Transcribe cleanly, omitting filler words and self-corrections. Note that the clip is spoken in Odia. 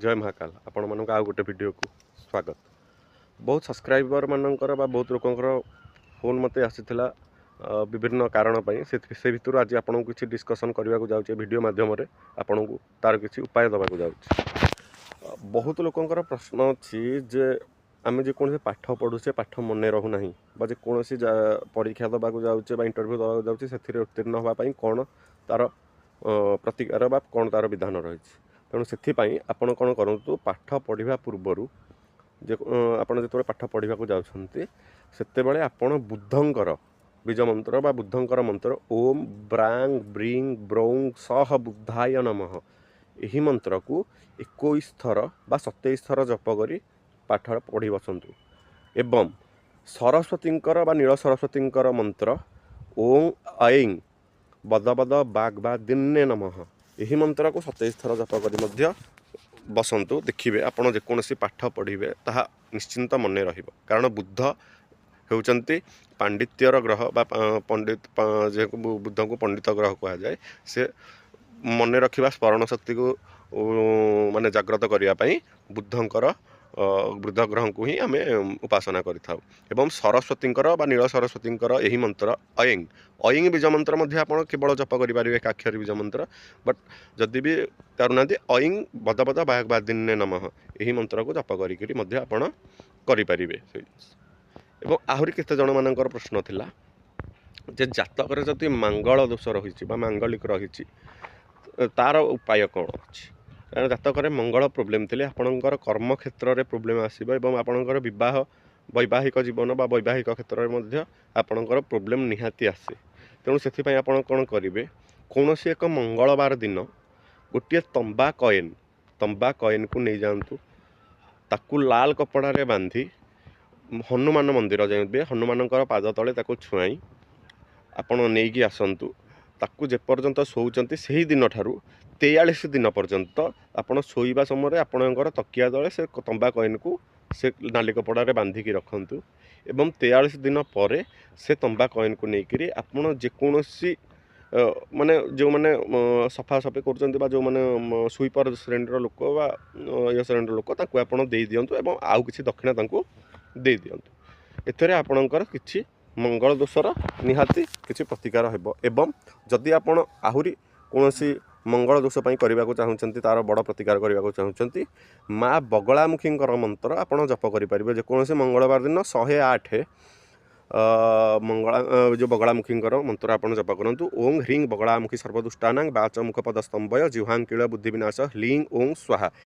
ଜୟ ମହାକାଲ। ଆପଣମାନଙ୍କୁ ଆଉ ଗୋଟେ ଭିଡ଼ିଓକୁ ସ୍ୱାଗତ। ବହୁତ ସବସ୍କ୍ରାଇବର ମାନଙ୍କର ବା ବହୁତ ଲୋକଙ୍କର ଫୋନ୍ ମୋତେ ଆସିଥିଲା ବିଭିନ୍ନ କାରଣ ପାଇଁ। ସେ ଭିତରୁ ଆଜି ଆପଣଙ୍କୁ କିଛି ଡିସ୍କସନ୍ କରିବାକୁ ଯାଉଛି, ଏ ଭିଡ଼ିଓ ମାଧ୍ୟମରେ ଆପଣଙ୍କୁ ତାର କିଛି ଉପାୟ ଦେବାକୁ ଯାଉଛି। ବହୁତ ଲୋକଙ୍କର ପ୍ରଶ୍ନ ଅଛି ଯେ ଆମେ ଯେକୌଣସି ପାଠ ପଢ଼ୁଛେ, ପାଠ ମନେ ରହୁନାହିଁ ବା ଯେକୌଣସି ପରୀକ୍ଷା ଦେବାକୁ ଯାଉଛେ ବା ଇଣ୍ଟରଭ୍ୟୁ ଦେବାକୁ ଯାଉଛେ, ସେଥିରେ ଉତ୍ତୀର୍ଣ୍ଣ ହେବା ପାଇଁ କ'ଣ ତା'ର ପ୍ରତିକାର ବା କ'ଣ ତା'ର ବିଧାନ ରହିଛି? ତେଣୁ ସେଥିପାଇଁ ଆପଣ କ'ଣ କରନ୍ତୁ, ପାଠ ପଢ଼ିବା ପୂର୍ବରୁ ଯେ ଆପଣ ଯେତେବେଳେ ପାଠ ପଢ଼ିବାକୁ ଯାଉଛନ୍ତି, ସେତେବେଳେ ଆପଣ ବୁଧଙ୍କର ବୀଜ ମନ୍ତ୍ର ବା ବୁଧଙ୍କର ମନ୍ତ୍ର ଓମ୍ ବ୍ରାଂ ବ୍ରିଂ ବ୍ରୌଂ ସହ ବୁଦ୍ଧାୟ ନମଃ, ଏହି ମନ୍ତ୍ରକୁ 21 ଥର ବା 27 ଥର ଜପ କରି ପାଠ ପଢ଼ି ବସନ୍ତୁ ଏବଂ ସରସ୍ୱତୀଙ୍କର ବା ନୀଳ ସରସ୍ୱତୀଙ୍କର ମନ୍ତ୍ର ଓଁ ଐଂ ବଦ ବଦ ବାଗ୍ ବା ଦିନେ ନମଃ, ଏହି ମନ୍ତ୍ରକୁ 27 ଥର ଜପ କରି ମଧ୍ୟ ବସନ୍ତୁ। ଦେଖିବେ, ଆପଣ ଯେକୌଣସି ପାଠ ପଢ଼ିବେ, ତାହା ନିଶ୍ଚିନ୍ତ ମନେ ରହିବ। କାରଣ ବୁଧ ହେଉଛନ୍ତି ପାଣ୍ଡିତ୍ୟର ଗ୍ରହ ବା ପଣ୍ଡିତ, ଯେହେତୁ ବୁଧଙ୍କୁ ପଣ୍ଡିତ ଗ୍ରହ କୁହାଯାଏ। ସେ ମନେ ରଖିବା, ସ୍ମରଣ ଶକ୍ତିକୁ ମାନେ ଜାଗ୍ରତ କରିବା ପାଇଁ ବୁଧଙ୍କର, ବୁଧ ଗ୍ରହଙ୍କୁ ହିଁ ଆମେ ଉପାସନା କରିଥାଉ। ଏବଂ ସରସ୍ୱତୀଙ୍କର ବା ନୀଳ ସରସ୍ୱତୀଙ୍କର ଏହି ମନ୍ତ୍ର ଐଂ ଐଂ ବୀଜ ମନ୍ତ୍ର ମଧ୍ୟ ଆପଣ କେବଳ ଜପ କରିପାରିବେ, ଏକାକ୍ଷରୀ ବୀଜ ମନ୍ତ୍ର। ବଟ୍ ଯଦି ବି ପାରୁନାହାନ୍ତି, ଐଂ ବଦ ବଦ ବାଦିନ୍ୟ ନମଃ, ଏହି ମନ୍ତ୍ରକୁ ଜପ କରିକିରି ମଧ୍ୟ ଆପଣ କରିପାରିବେ ସେଇ ଜିନିଷ। ଏବଂ ଆହୁରି କେତେ ଜଣମାନଙ୍କର ପ୍ରଶ୍ନ ଥିଲା ଯେ ଜାତକରେ ଯଦି ମାଙ୍ଗଳ ଦୋଷ ରହିଛି ବା ମାଙ୍ଗଳିକ ରହିଛି, ତାର ଉପାୟ କ'ଣ ଅଛି? କାରଣ ଜାତକରେ ମଙ୍ଗଳ ପ୍ରୋବ୍ଲେମ୍ ଥିଲେ ଆପଣଙ୍କର କର୍ମକ୍ଷେତ୍ରରେ ପ୍ରୋବ୍ଲେମ୍ ଆସିବ ଏବଂ ଆପଣଙ୍କର ବିବାହ, ବୈବାହିକ ଜୀବନ ବା ବୈବାହିକ କ୍ଷେତ୍ରରେ ମଧ୍ୟ ଆପଣଙ୍କର ପ୍ରୋବ୍ଲେମ୍ ନିହାତି ଆସେ। ତେଣୁ ସେଥିପାଇଁ ଆପଣ କ'ଣ କରିବେ, କୌଣସି ଏକ ମଙ୍ଗଳବାର ଦିନ ଗୋଟିଏ ତମ୍ବା କଏନ୍କୁ ନେଇଯାଆନ୍ତୁ। ତାକୁ ଲାଲ କପଡ଼ାରେ ବାନ୍ଧି ହନୁମାନ ମନ୍ଦିର ଯିବେ। ହନୁମାନଙ୍କର ପାଦ ତଳେ ତାକୁ ଛୁଆଇଁ ଆପଣ ନେଇକି ଆସନ୍ତୁ। ତାକୁ ଯେପର୍ଯ୍ୟନ୍ତ ଶୋଉଛନ୍ତି, ସେହି ଦିନଠାରୁ 43 ଦିନ ପର୍ଯ୍ୟନ୍ତ ଆପଣ ଶୋଇବା ସମୟରେ ଆପଣଙ୍କର ତକିଆ ତଳେ ସେ ତମ୍ବା କଏନ୍କୁ ସେ ନାଲି କପଡ଼ାରେ ବାନ୍ଧିକି ରଖନ୍ତୁ। ଏବଂ 43 ଦିନ ପରେ ସେ ତମ୍ବା କଏନ୍କୁ ନେଇକରି ଆପଣ ଯେକୌଣସି ମାନେ ଯେଉଁମାନେ ସଫାସଫି କରୁଛନ୍ତି ବା ଯେଉଁମାନେ ସୁଇପର ଶ୍ରେଣୀର ଲୋକ ବା ଇଏ ଶ୍ରେଣୀର ଲୋକ, ତାଙ୍କୁ ଆପଣ ଦେଇଦିଅନ୍ତୁ ଏବଂ ଆଉ କିଛି ଦକ୍ଷିଣା ତାଙ୍କୁ ଦେଇଦିଅନ୍ତୁ। ଏଥିରେ ଆପଣଙ୍କର କିଛି ମଙ୍ଗଳ ଦୋଷର ନିହାତି କିଛି ପ୍ରତିକାର ହେବ। ଏବଂ ଯଦି ଆପଣ ଆହୁରି କୌଣସି ମଙ୍ଗଳ ଦୋଷ ପାଇଁ କରିବାକୁ ଚାହୁଁଛନ୍ତି, ତା'ର ବଡ଼ ପ୍ରତିକାର କରିବାକୁ ଚାହୁଁଛନ୍ତି, ମା ବଗଳାମୁଖୀଙ୍କର ମନ୍ତ୍ର ଆପଣ ଜପ କରିପାରିବେ। ଯେକୌଣସି ମଙ୍ଗଳବାର ଦିନ 108 ମଙ୍ଗଳା, ଯେଉଁ ବଗଳାମୁଖୀଙ୍କର ମନ୍ତ୍ର ଆପଣ ଜପ କରନ୍ତୁ। ଓଁ ହ୍ରିଂ ବଗଳାମୁଖୀ ସର୍ବଦୁଷ୍ଟାନାଂ ବାଚ ମୁଖ ପଦ ସ୍ତମ୍ଭୟ ଜିହ୍ୱାଂ କିଳ ବୁଦ୍ଧି ବିନାଶ ହ୍ଲିଂ ଓଁ ସ୍ୱାହା।